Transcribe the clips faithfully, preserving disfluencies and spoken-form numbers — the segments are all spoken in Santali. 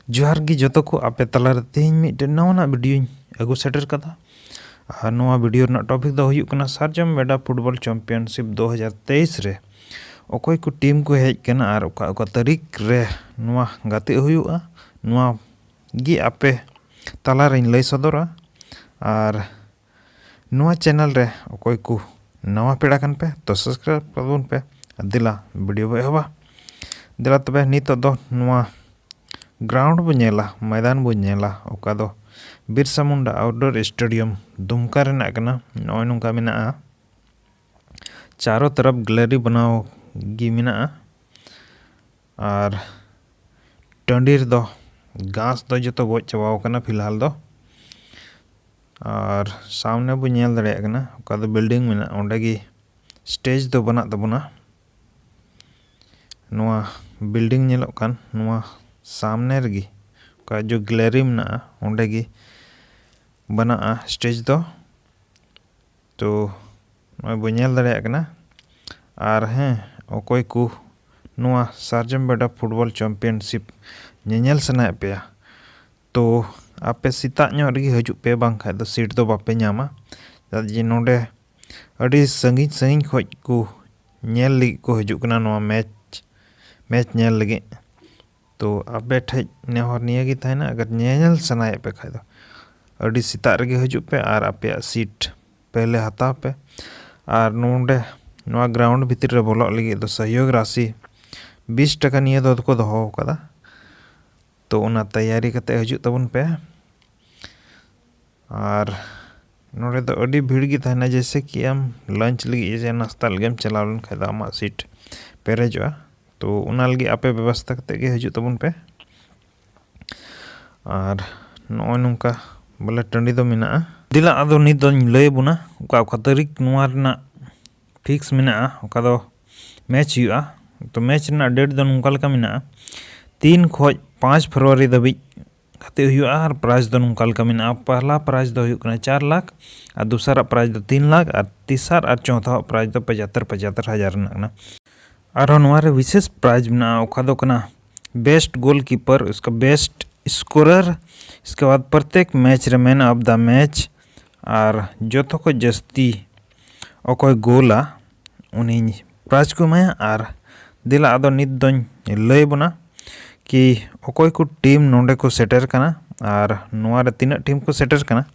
ᱡᱚᱦᱟᱨ ᱜᱮ ᱡᱚᱛᱚ ᱠᱚ ᱟᱯᱮ ᱛᱟᱞᱟᱨᱮ᱾ ᱛᱮᱦᱮᱧ ᱢᱤᱫᱴᱮᱱ ᱱᱟᱣᱟᱱᱟᱜ ᱵᱷᱤᱰᱤᱭᱳᱧ ᱟᱹᱜᱩ ᱥᱮᱴᱮᱨ ᱠᱟᱫᱟ᱾ ᱟᱨ ᱱᱚᱣᱟ ᱵᱷᱤᱰᱤᱭᱳ ᱨᱮᱱᱟᱜ ᱴᱚᱯᱤᱠ ᱫᱚ ᱦᱩᱭᱩᱜ ᱠᱟᱱᱟ ᱥᱟᱨᱡᱚᱢ ᱵᱮᱰᱟ ᱯᱷᱩᱴᱵᱚᱞ ᱪᱟᱢᱯᱤᱭᱟᱱᱥᱤᱯ ᱫᱩ ᱦᱟᱡᱟᱨ ᱛᱮᱭᱤᱥ ᱨᱮ ᱚᱠᱚᱭ ᱠᱚ ᱴᱤᱢ ᱠᱚ ᱦᱮᱡ ᱠᱟᱱᱟ ᱟᱨ ᱚᱠᱟ ᱚᱠᱟ ᱛᱟᱹᱨᱤᱠᱷ ᱨᱮ ᱱᱚᱣᱟ ᱜᱟᱛᱮᱜ ᱦᱩᱭᱩᱜᱼᱟ, ᱱᱚᱣᱟ ᱜᱮ ᱟᱯᱮ ᱛᱟᱞᱟᱨᱮᱧ ᱞᱟᱹᱭ ᱥᱚᱫᱚᱨᱟ᱾ ᱟᱨ ᱱᱚᱣᱟ ᱪᱮᱱᱮᱞ ᱨᱮ ᱚᱠᱚᱭ ᱠᱚ ᱱᱟᱣᱟ ᱯᱮᱲᱟ ᱠᱟᱱ ᱯᱮ, ᱛᱚ ᱥᱟᱵᱥᱠᱨᱟᱭᱤᱵ ᱛᱟᱵᱚᱱ ᱯᱮ᱾ ᱟᱨ ᱫᱮᱞᱟ ᱵᱷᱤᱰᱤᱭᱳ ᱵᱚ ᱮᱦᱚᱵᱟ᱾ ᱫᱮᱞᱟ ᱛᱚᱵᱮ ᱱᱤᱛᱚᱜ ᱫᱚ ᱱᱚᱣᱟ ᱜᱨᱟᱣᱩᱱᱰ ᱵᱚ ᱧᱮᱞᱟ, ᱢᱚᱭᱫᱟᱱ ᱵᱚ ᱧᱮᱞᱟ, ᱚᱠᱟ ᱫᱚ ᱵᱤᱨᱥᱟ ᱢᱩᱱᱰᱟ ᱟᱣᱩᱴᱰᱳᱨ ᱥᱴᱮᱰᱤᱭᱟᱢ ᱫᱩᱢᱠᱟ ᱨᱮᱱᱟᱜ ᱠᱟᱱᱟ᱾ ᱱᱚᱜᱼᱚᱭ ᱱᱚᱝᱠᱟ ᱢᱮᱱᱟᱜᱼᱟ, ᱪᱟᱨᱚ ᱛᱚᱨᱚᱯ ᱜᱮᱞᱟᱨᱤ ᱵᱮᱱᱟᱣ ᱜᱮ ᱢᱮᱱᱟᱜᱼᱟ᱾ ᱟᱨ ᱴᱟᱺᱰᱤ ᱨᱮᱫᱚ ᱜᱷᱟᱥ ᱫᱚ ᱡᱚᱛᱚ ᱜᱚᱡ ᱪᱟᱵᱟᱣ ᱠᱟᱱᱟ ᱯᱷᱤᱞᱦᱟᱞ ᱫᱚ᱾ ᱟᱨ ᱥᱟᱢᱱᱮ ᱵᱚ ᱧᱮᱞ ᱫᱟᱲᱮᱭᱟᱜ ᱠᱟᱱᱟ, ᱚᱠᱟ ᱫᱚ ᱵᱤᱞᱰᱤᱝ ᱢᱮᱱᱟᱜᱼᱟ, ᱚᱸᱰᱮ ᱜᱮ ᱥᱴᱮᱡᱽ ᱫᱚ ᱵᱮᱱᱟᱜ ᱛᱟᱵᱚᱱᱟ᱾ ᱱᱚᱣᱟ ᱵᱤᱞᱰᱤᱝ ᱧᱮᱞᱚᱜ ᱠᱟᱱ, ᱱᱚᱣᱟ ᱥᱟᱢᱱᱮ ᱨᱮᱜᱮ ᱚᱠᱟ ᱡᱚ ᱜᱮᱞᱟᱨᱤ ᱢᱮᱱᱟᱜᱼᱟ, ᱚᱸᱰᱮ ᱜᱮ ᱵᱮᱱᱟᱜᱼᱟ ᱥᱴᱮᱡᱽ ᱫᱚ᱾ ᱛᱚ ᱱᱚᱜᱼᱚᱭ ᱵᱚ ᱧᱮᱞ ᱫᱟᱲᱮᱭᱟᱜ ᱠᱟᱱᱟ᱾ ᱟᱨ ᱦᱮᱸ, ᱚᱠᱚᱭ ᱠᱚ ᱱᱚᱣᱟ ᱥᱟᱨᱡᱚᱢ ᱵᱮᱰᱟ ᱯᱷᱩᱴᱵᱚᱞ ᱪᱟᱢᱯᱤᱭᱟᱱᱥᱤᱯ ᱧᱮᱧᱮᱞ ᱥᱟᱱᱟᱭᱮᱫ ᱯᱮᱭᱟ, ᱛᱚ ᱟᱯᱮ ᱥᱮᱛᱟᱜ ᱧᱚᱜ ᱨᱮᱜᱮ ᱦᱤᱡᱩᱜ ᱯᱮ, ᱵᱟᱝᱠᱷᱟᱡ ᱫᱚ ᱥᱤᱴ ᱫᱚ ᱵᱟᱯᱮ ᱧᱟᱢᱟ᱾ ᱪᱮᱫᱟᱜ ᱡᱮ ᱱᱚᱰᱮ ᱟᱹᱰᱤ ᱥᱟᱺᱜᱤᱧ ᱥᱟᱺᱜᱤᱧ ᱠᱷᱚᱡ ᱠᱚ ᱧᱮᱞ ᱞᱟᱹᱜᱤᱫ ᱠᱚ ᱦᱤᱡᱩᱜ ᱠᱟᱱᱟ ᱱᱚᱣᱟ ᱢᱮᱪ, ᱢᱮᱪ ᱧᱮᱞ ᱞᱟᱹᱜᱤᱫ᱾ ᱛᱚ ᱟᱯᱮ ᱴᱷᱮᱡ ᱱᱮᱦᱚᱨ ᱱᱤᱭᱟᱹ ᱜᱮ ᱛᱟᱦᱮᱱᱟ, ᱟᱜᱟᱨ ᱧᱮᱧᱮᱞ ᱥᱟᱱᱟᱭᱮᱫ ᱯᱮ ᱠᱷᱟᱡ ᱫᱚ ᱟᱹᱰᱤ ᱥᱮᱛᱟᱜ ᱨᱮᱜᱮ ᱦᱤᱡᱩᱜ ᱯᱮ ᱟᱨ ᱟᱯᱮᱭᱟᱜ ᱥᱤᱴ ᱯᱮᱦᱞᱮ ᱦᱟᱛᱟᱣ ᱯᱮ᱾ ᱟᱨ ᱱᱚᱰᱮ ᱱᱚᱣᱟ ᱜᱨᱟᱣᱩᱱᱰ ᱵᱷᱤᱛᱤᱨ ᱨᱮ ᱵᱚᱞᱚᱜ ᱞᱟᱹᱜᱤᱫ ᱫᱚ ᱥᱚᱦᱭᱳᱜᱽ ᱨᱟᱥᱤ ᱵᱤᱥ ᱴᱟᱠᱟ ᱱᱤᱭᱟᱹ ᱫᱚ ᱠᱚ ᱫᱚᱦᱚ ᱟᱠᱟᱫᱟ᱾ ᱛᱚ ᱚᱱᱟ ᱛᱮᱭᱟᱨᱤ ᱠᱟᱛᱮ ᱦᱤᱡᱩᱜ ᱛᱟᱵᱚᱱ ᱯᱮ᱾ ᱟᱨ ᱱᱚᱰᱮ ᱫᱚ ᱟᱹᱰᱤ ᱵᱷᱤᱲ ᱜᱮ ᱛᱟᱦᱮᱱᱟ, ᱡᱮᱭᱥᱮ ᱠᱤ ᱟᱢ ᱞᱟᱧᱪ ᱞᱟᱹᱜᱤᱫ ᱥᱮ ᱱᱟᱥᱛᱟ ᱞᱟᱹᱜᱤᱫ ᱮᱢ ᱪᱟᱞᱟᱣ ᱞᱮᱱᱠᱷᱟᱱ ᱫᱚ ᱟᱢᱟᱜ ᱥᱤᱴ ᱯᱮᱨᱮᱡᱚᱜᱼᱟ᱾ ᱛᱚ ᱚᱱᱟ ᱞᱟᱹᱜᱤᱫ ᱟᱯᱮ ᱵᱮᱵᱚᱥᱛᱷᱟ ᱠᱟᱛᱮ ᱜᱮ ᱦᱤᱡᱩᱜ ᱛᱟᱵᱚᱱ ᱯᱮ᱾ ᱟᱨ ᱱᱚᱜᱼᱚᱭ ᱱᱚᱝᱠᱟ ᱵᱚᱞᱮ ᱴᱟᱺᱰᱤ ᱫᱚ ᱢᱮᱱᱟᱜᱼᱟ᱾ ᱫᱮᱞᱟ ᱟᱫᱚ ᱱᱤᱛ ᱫᱚᱧ ᱞᱟᱹᱭ ᱟᱵᱚᱱᱟ ᱚᱠᱟ ᱚᱠᱟ ᱛᱟᱹᱨᱤᱠᱷ ᱱᱚᱣᱟ ᱨᱮᱱᱟᱜ ᱯᱷᱤᱠᱥ ᱢᱮᱱᱟᱜᱼᱟ, ᱚᱠᱟ ᱫᱚ ᱢᱮᱪ ᱦᱩᱭᱩᱜᱼᱟ᱾ ᱛᱚ ᱢᱮᱪ ᱨᱮᱱᱟᱜ ᱰᱮᱴ ᱫᱚ ᱱᱚᱝᱠᱟ ᱞᱮᱠᱟ ᱢᱮᱱᱟᱜᱼᱟ, ᱛᱤᱱ ᱠᱷᱚᱡ ᱯᱟᱸᱪ ᱯᱷᱮᱵᱽᱨᱩᱣᱟᱨᱤ ᱫᱷᱟᱹᱵᱤᱡ ᱜᱟᱛᱮ ᱦᱩᱭᱩᱜᱼᱟ᱾ ᱟᱨ ᱯᱨᱟᱭᱤᱡᱽ ᱫᱚ ᱱᱚᱝᱠᱟ ᱞᱮᱠᱟ ᱢᱮᱱᱟᱜᱼᱟ, ᱯᱟᱦᱞᱟ ᱯᱨᱟᱭᱤᱡᱽ ᱫᱚ ᱦᱩᱭᱩᱜ ᱠᱟᱱᱟ ᱪᱟᱨ ᱞᱟᱠᱷ, ᱟᱨ ᱫᱚᱥᱟᱨᱟᱜ ᱯᱨᱟᱭᱤᱡᱽ ᱫᱚ ᱛᱤᱱ ᱞᱟᱠᱷ, ᱟᱨ ᱛᱮᱥᱟᱨ ᱟᱨ ᱪᱚᱣᱛᱷᱟᱣᱟᱜ ᱯᱨᱟᱭᱤᱡᱽ ᱫᱚ ᱯᱚᱸᱪᱟᱛᱛᱳᱨ ᱯᱚᱸᱪᱟᱛᱛᱳᱨ ᱦᱟᱡᱟᱨ ᱨᱮᱱᱟᱜ ᱠᱟᱱᱟ᱾ ᱟᱨᱦᱚᱸ ᱱᱚᱣᱟ ᱨᱮ ᱵᱤᱥᱮᱥ ᱯᱨᱟᱭᱤᱡᱽ ᱢᱮᱱᱟᱜᱼᱟ, ᱚᱠᱟ ᱫᱚ ᱠᱟᱱᱟ बेस्ट गोलकीपर, उसका बेस्ट स्कोरर, इसके बाद प्रत्येक मैच ᱨᱮ मैन ऑफ द मैच, ᱟᱨ ᱡᱚᱛᱚ ᱠᱷᱚᱱ ᱡᱟᱹᱥᱛᱤ ᱚᱠᱚᱭ ᱜᱳᱞᱟ ᱩᱱᱤ ᱯᱨᱟᱭᱤᱡᱽ ᱠᱚ ᱮᱢᱟᱭᱟ᱾ ᱟᱨ ᱫᱮᱞᱟ ᱟᱫᱚ ᱱᱤᱛ ᱫᱚᱧ ᱞᱟᱹᱭ ᱵᱚᱱᱟ ᱠᱤ ᱚᱠᱚᱭ ᱠᱚ ᱴᱤᱢ ᱱᱚᱰᱮ ᱠᱚ ᱥᱮᱴᱮᱨ ᱠᱟᱱᱟ ᱟᱨ ᱱᱚᱣᱟ ᱨᱮ ᱛᱤᱱᱟᱹᱜ ᱴᱤᱢ ᱠᱚ ᱥᱮᱴᱮᱨ ᱠᱟᱱᱟ᱾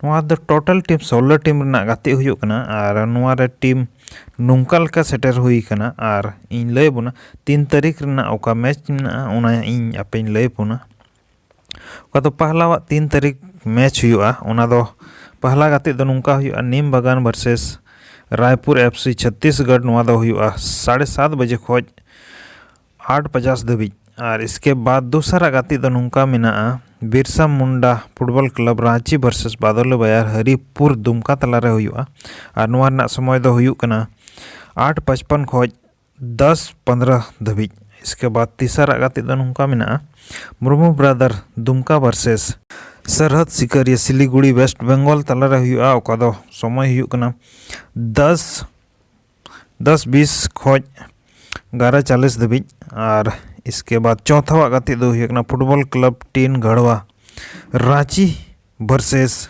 ᱱᱚᱣᱟ ᱫᱚ ᱴᱳᱴᱟᱞ ᱴᱤᱢ ᱥᱳᱞᱳ ᱴᱤᱢ ᱨᱮᱱᱟᱜ ᱜᱟᱛᱮᱜ ᱦᱩᱭᱩᱜ ᱠᱟᱱᱟ ᱟᱨ ᱱᱚᱣᱟ ᱨᱮ ᱴᱤᱢ ᱱᱚᱝᱠᱟ ᱞᱮᱠᱟ ᱥᱮᱴᱮᱨ ᱦᱩᱭ ᱠᱟᱱᱟ ᱟᱨ ᱤᱧ ᱞᱟᱹᱭ ᱟᱵᱚᱱᱟ ᱛᱤᱱ ᱛᱟᱹᱨᱤᱠᱷ ᱨᱮᱱᱟᱜ ᱚᱠᱟ ᱢᱮᱪ ᱢᱮᱱᱟᱜᱼᱟ ᱚᱱᱟ ᱤᱧ ᱟᱯᱮᱧ ᱞᱟᱹᱭ ᱟᱵᱚᱱᱟ᱾ ᱚᱠᱟ ᱫᱚ ᱯᱟᱦᱞᱟᱣᱟᱜ ᱛᱤᱱ ᱛᱟᱹᱨᱤᱠᱷ ᱢᱮᱪ ᱦᱩᱭᱩᱜᱼᱟ, ᱚᱱᱟ ᱫᱚ ᱯᱟᱦᱞᱟ ᱜᱟᱛᱮᱜ ᱫᱚ ᱱᱚᱝᱠᱟ ᱦᱩᱭᱩᱜᱼᱟ, ᱱᱤᱢ ᱵᱟᱜᱟᱱ versus Raipur F C Chhattisgarh. ᱱᱚᱣᱟ ᱫᱚ ᱦᱩᱭᱩᱜᱼᱟ ᱥᱟᱲᱮ ᱥᱟᱛ ᱵᱟᱡᱮ ᱠᱷᱚᱡ ᱟᱴ ᱯᱚᱪᱟᱥ ᱫᱷᱟᱹᱵᱤᱡ᱾ ᱟᱨ ᱤᱥᱠᱮ ᱵᱟᱫ ᱫᱚᱥᱟᱨᱟᱜ ᱜᱟᱛᱮᱜ ᱫᱚ ᱱᱚᱝᱠᱟ ᱢᱮᱱᱟᱜᱼᱟ, Birsa Munda football club Ranchi versus ᱵᱟᱫᱚᱞᱮ ᱵᱟᱭᱟᱨ ᱦᱟᱨᱤᱯᱩᱨ ᱫᱩᱢᱠᱟ ᱛᱟᱞᱟᱨᱮ ᱦᱩᱭᱩᱜᱼᱟ᱾ ᱟᱨ ᱱᱚᱣᱟ ᱨᱮᱱᱟᱜ ᱥᱚᱢᱚᱭ ᱫᱚ ᱦᱩᱭᱩᱜ ᱠᱟᱱᱟ ᱟᱴ ᱯᱟᱸᱪᱯᱟᱱ ᱠᱷᱚᱡ ᱫᱚᱥ ᱯᱚᱱᱫᱽᱨᱚ ᱫᱷᱟᱹᱵᱤᱡ᱾ ᱤᱥᱠᱮ ᱵᱟᱫ ᱛᱤᱥᱟᱨᱟᱜ ᱜᱟᱛᱮᱜ ᱫᱚ ᱱᱚᱝᱠᱟ ᱢᱮᱱᱟᱜᱼᱟ, ᱢᱩᱨᱢᱩ ᱵᱨᱟᱫᱟᱨ ᱫᱩᱢᱠᱟ ᱵᱷᱟᱨᱥᱮᱥ ᱥᱚᱨᱦᱚᱫ ᱥᱤᱠᱟᱹᱨᱤᱭᱟᱹ ᱥᱤᱞᱤᱜᱩᱲᱤ ᱣᱮᱥᱴ ᱵᱮᱝᱜᱚᱞ ᱛᱟᱞᱟᱨᱮ ᱦᱩᱭᱩᱜᱼᱟ᱾ ᱚᱠᱟ ᱫᱚ ᱥᱚᱢᱚᱭ ᱦᱩᱭᱩᱜ ᱠᱟᱱᱟ ᱫᱚᱥ ᱫᱚᱥ ᱵᱤᱥ ᱠᱷᱚᱡ ᱮᱜᱟᱨᱚ ᱪᱟᱞᱤᱥ ᱫᱷᱟᱹᱵᱤᱡ᱾ ᱟᱨ ᱤᱥᱠᱮ ᱵᱟᱫ ᱪᱚᱣᱛᱷᱟᱣᱟᱜ ᱜᱟᱛᱮᱜ ᱫᱚ ᱦᱩᱭᱩᱜ ᱠᱟᱱᱟ ᱯᱷᱩᱴᱵᱚᱞ ᱠᱞᱟᱵᱽ ᱴᱤᱱ ᱜᱷᱟᱲᱣᱟ ᱨᱟᱸᱪᱤ ᱵᱷᱟᱨᱥᱮᱥ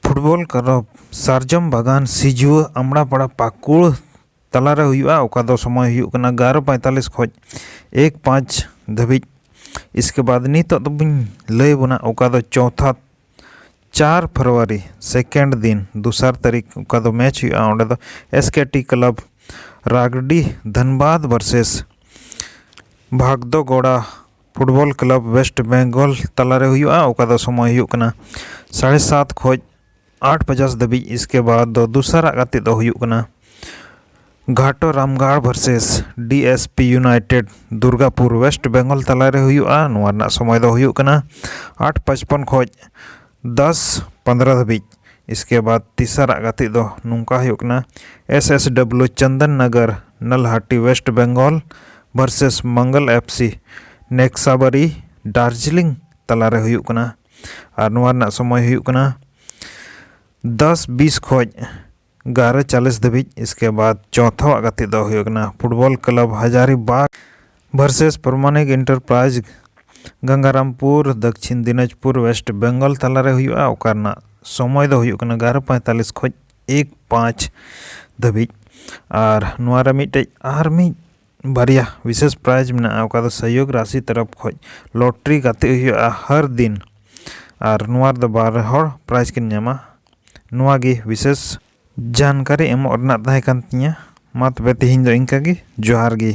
ᱯᱷᱩᱴᱵᱚᱞ ᱠᱞᱟᱵᱽ ᱥᱟᱨᱡᱚᱢ ᱵᱟᱜᱟᱱ ᱥᱤᱡᱩᱣᱟᱹ ᱟᱢᱲᱟᱯᱟᱲᱟ ᱯᱟᱹᱠᱩᱲ ᱛᱟᱞᱟᱨᱮ ᱦᱩᱭᱩᱜᱼᱟ᱾ ᱚᱠᱟ ᱫᱚ ᱥᱚᱢᱚᱭ ᱦᱩᱭᱩᱜ ᱠᱟᱱᱟ ᱮᱜᱟᱨᱚ ᱯᱚᱸᱭᱛᱟᱞᱤᱥ ᱠᱷᱚᱡ ᱮᱠ ᱯᱟᱸᱪ ᱫᱷᱟᱹᱵᱤᱡ᱾ ᱤᱥᱠᱮ ᱵᱟᱫ ᱱᱤᱛᱚᱜ ᱫᱚᱵᱚᱱ ᱞᱟᱹᱭ ᱵᱚᱱᱟ ᱚᱠᱟ ᱫᱚ ᱪᱚᱣᱛᱷᱟ ᱪᱟᱨ ᱯᱷᱮᱵᱽᱨᱩᱣᱟᱨᱤ ᱥᱮᱠᱮᱱᱰ ᱫᱤᱱ ᱫᱚᱥᱟᱨ ᱛᱟᱹᱨᱤᱠᱷ ᱚᱠᱟ ᱫᱚ ᱢᱮᱪ ᱦᱩᱭᱩᱜᱼᱟ, ᱚᱸᱰᱮ ᱫᱚ ᱮᱥ ᱠᱮ ᱴᱤ ᱠᱞᱟᱵᱽ ᱨᱟᱜᱽᱰᱤ Dhanbad versus Bagdogra football club West Bengal ᱛᱟᱞᱟᱨᱮ ᱦᱩᱭᱩᱜᱼᱟ᱾ ᱚᱠᱟ ᱫᱚ ᱥᱚᱢᱚᱭ ᱦᱩᱭᱩᱜ ᱠᱟᱱᱟ ᱥᱟᱲᱮ ᱥᱟᱛ ᱠᱷᱚᱡ ᱟᱴ ᱯᱚᱪᱟᱥ ᱫᱷᱟᱹᱵᱤᱡ᱾ ᱤᱥᱠᱮ ᱵᱟᱫ ᱫᱚ ᱫᱚᱥᱟᱨᱟᱜ ᱜᱟᱛᱮᱜ ᱫᱚ ᱦᱩᱭᱩᱜ ᱠᱟᱱᱟ Ghato Ramgarh versus D S P united Durgapur West Bengal ᱛᱟᱞᱟᱨᱮ ᱦᱩᱭᱩᱜᱼᱟ᱾ ᱱᱚᱣᱟ ᱨᱮᱱᱟᱜ ᱥᱚᱢᱚᱭ ᱫᱚ ᱦᱩᱭᱩᱜ ᱠᱟᱱᱟ ᱟᱴ ᱯᱟᱸᱪᱯᱟᱱ ᱠᱷᱚᱡ ᱫᱚᱥ ᱯᱚᱱᱫᱽᱨᱚ ᱫᱷᱟᱹᱵᱤᱡ᱾ ᱤᱥᱠᱮ ᱵᱟᱫ ᱛᱤᱥᱟᱨᱟᱜ ᱜᱟᱛᱮᱜ ᱫᱚ ᱱᱚᱝᱠᱟ ᱦᱩᱭᱩᱜ ᱠᱟᱱᱟ ᱮᱥ ᱮᱥ ᱰᱟᱵᱽᱞᱤᱭᱩ ᱪᱚᱱᱫᱚᱱ ᱱᱚᱜᱚᱨ ᱱᱟᱞᱦᱟᱴᱤ ᱣᱮᱥᱴ ᱵᱮᱝᱜᱚᱞ ᱵᱷᱟᱨᱥᱮᱥ ᱢᱚᱝᱜᱚᱞ ᱮᱯᱷ ᱥᱤ ᱱᱮᱠᱥᱟᱵᱟᱨᱤ ᱫᱟᱨᱡᱤᱞᱤᱝ ᱛᱟᱞᱟᱨᱮ ᱦᱩᱭᱩᱜ ᱠᱟᱱᱟ᱾ ᱟᱨ ᱱᱚᱣᱟ ᱨᱮᱱᱟᱜ ᱥᱚᱢᱚᱭ ᱦᱩᱭᱩᱜ ᱠᱟᱱᱟ ᱫᱚᱥ ᱵᱤᱥ ᱠᱷᱚᱡ ᱮᱜᱟᱨᱚ ᱪᱟᱞᱤᱥ ᱫᱷᱟᱹᱵᱤᱡ᱾ ᱤᱥᱠᱮ ᱵᱟᱫ ᱪᱚᱣᱛᱷᱟᱣᱟᱜ ᱜᱟᱛᱮᱜ ᱫᱚ ᱦᱩᱭᱩᱜ ᱠᱟᱱᱟ ᱯᱷᱩᱴᱵᱚᱞ ᱠᱞᱟᱵᱽ ᱦᱟᱡᱟᱨᱤᱵᱟᱜᱽ versus ᱯᱨᱚᱢᱟᱱᱤᱠ enterprise, Gangarampur, ᱫᱟᱠᱪᱷᱤᱱ Dinajpur, West Bengal ᱛᱟᱞᱟᱨᱮ ᱦᱩᱭᱩᱜᱼᱟ, ᱚᱠᱟ ᱨᱮᱱᱟᱜ ᱥᱚᱢᱚᱭ ᱫᱚ ᱦᱩᱭᱩᱜ ᱠᱟᱱᱟ ᱮᱜᱟᱨᱚ ᱯᱚᱸᱭᱛᱟᱞᱤᱥ ᱠᱷᱚᱱ ᱮᱠ ᱯᱟᱸᱪ ᱫᱷᱟᱹᱵᱤᱡ᱾ ᱟᱨ ᱱᱚᱣᱟ ᱨᱮ ᱢᱤᱫᱴᱮᱡ ᱟᱨ ᱢᱤᱫ ᱵᱟᱨᱭᱟ ᱵᱤᱥᱮᱥ ᱯᱨᱟᱭᱤᱡᱽ ᱢᱮᱱᱟᱜᱼᱟ, ᱚᱠᱟ ᱫᱚ ᱥᱚᱦᱭᱳᱜᱽ ᱨᱟᱥᱤ ᱛᱚᱨᱚᱯ ᱠᱷᱚᱱ ᱞᱚᱴᱨᱤ ᱜᱟᱛᱮᱜ ᱦᱩᱭᱩᱜᱼᱟ ᱦᱟᱨ ᱫᱤᱱ᱾ ᱟᱨ ᱱᱚᱣᱟ ᱨᱮᱫᱚ ᱵᱟᱨ ᱦᱚᱲ ᱯᱨᱟᱭᱤᱡᱽ ᱠᱤᱱ ᱧᱟᱢᱟ᱾ ᱱᱚᱣᱟ ᱜᱮ ᱵᱤᱥᱮᱥ ᱡᱟᱱᱠᱟᱨᱤ ᱮᱢᱚᱜ ᱨᱮᱱᱟᱜ ᱛᱟᱦᱮᱸ ᱠᱟᱱ ᱛᱤᱧᱟᱹ᱾ ᱢᱟ ᱛᱚᱵᱮ ᱛᱮᱦᱮᱧ ᱫᱚ ᱤᱱᱠᱟᱹ ᱜᱮ᱾ ᱡᱚᱦᱟᱨ ᱜᱮ᱾